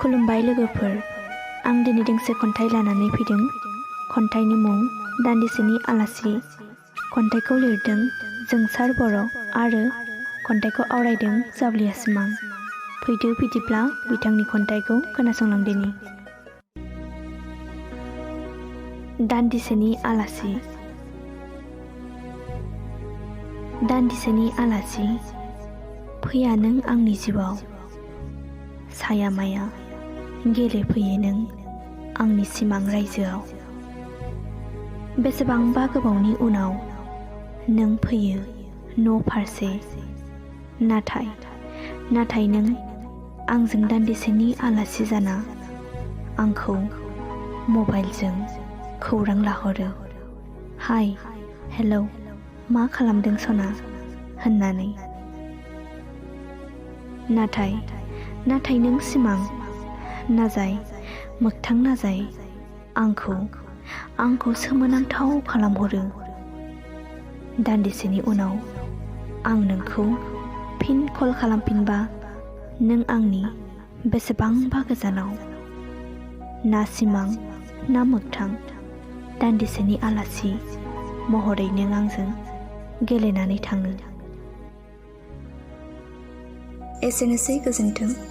खुलुमबाय लोगोफोर, आं दिनै दोंसे खन्थाइ लानानै फैदों। खन्थाइनि मुं दान्दिसेनि आलासि। खन्थाइखौ लिरदों जोंसार बर' आरो खन्थाइखौ आवरायदों जावलिया सिमां। फैदो बिदिब्ला बिथांनि खन्थाइखौ खोनासंलांदिनि। दान्दिसेनि आलासि। दान्दिसेनि आलासि फैया नों आंनि जिउआव, साया माया गेलेफैयो नों आंनि सिमां रायजोआव। बेसेबांबा गोबावनि उनाव नों फैयो न' फारसे, नाथाय नों आंजों दान्दिसेनि आलासि जाना आंखौ मबाइलजों खौरां लाहरो। हाय हेलौ मा खालामदों सना होननानै। नाथाय नों सिमां नाजाय मोगथां नाजाय आंखौ सोमोनांथाव खालामहरो। दान्दिसेनि उनाव आं नोंखौ फिन कल खालामफिनबा नों आंनि बेसेबांबा गोजानाव। ना सिमां ना मोगथां दान्दिसेनि आलासि महरै नों आंजों गेलेनानै थाङो। एसेनोसै, गोजोन्थों।